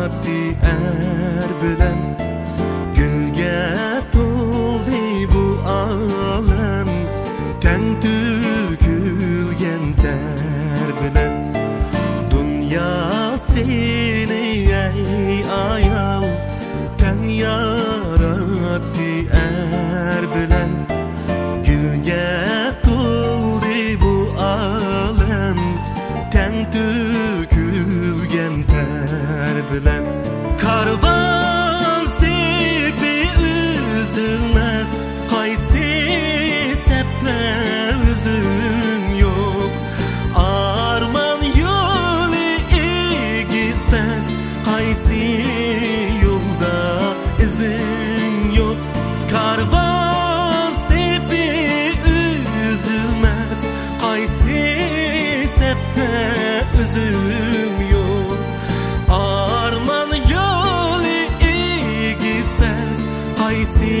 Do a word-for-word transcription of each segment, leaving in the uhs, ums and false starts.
ئەر بىلەن گۈلگە تولدى بۇ ئالەم، تەڭ تۆكۈلگەن تەر بىلەن. دۇنيا سېنى، ئەي ئايال، تەڭ ياراتتى ئەر بىلەن. گۈلگە تولدى بۇ ئالەم، تەڭ تۆكۈلگەن تەر بىلەن. كارۋان سېپى ئۈزۈلمەس، قايسى سەپتە ئۆزۈڭ يوق؟ ئارمان يولى ئېگىز پەس، قايسى يولدا ئىزىڭ يوق؟ كارۋان سېپى ئۈزۈلمەس، قايسى سەپتە ئۆزۈڭ يوق؟ ئارمان يولى ئېگىز پەس، قايسى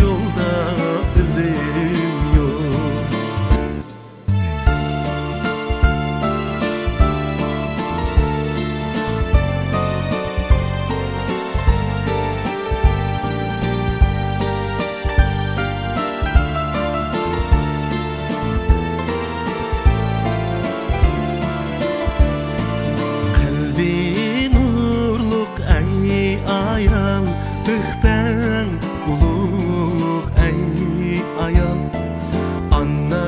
يولدا ئىزىڭ يوق؟ قەلبى نۇرلۇق ئەي ئايال، تۆھپەڭ ئۇلۇغ ئەي ئايال. ئانا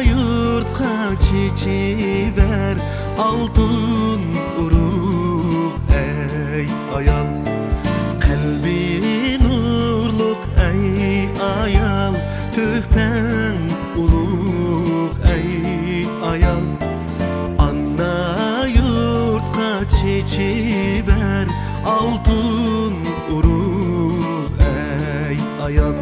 يۇرتقا چېچىۋەر ئالتۇن ئۇرۇغ ئەي ئايال. قەلبى نۇرلۇق ئەي ئايال، تۆھپەڭ ئۇلۇغ ئەي ئايال. ئانا يۇرتقا چېچىۋەر ئالتۇن ئۇرۇغ ئەي ئايال.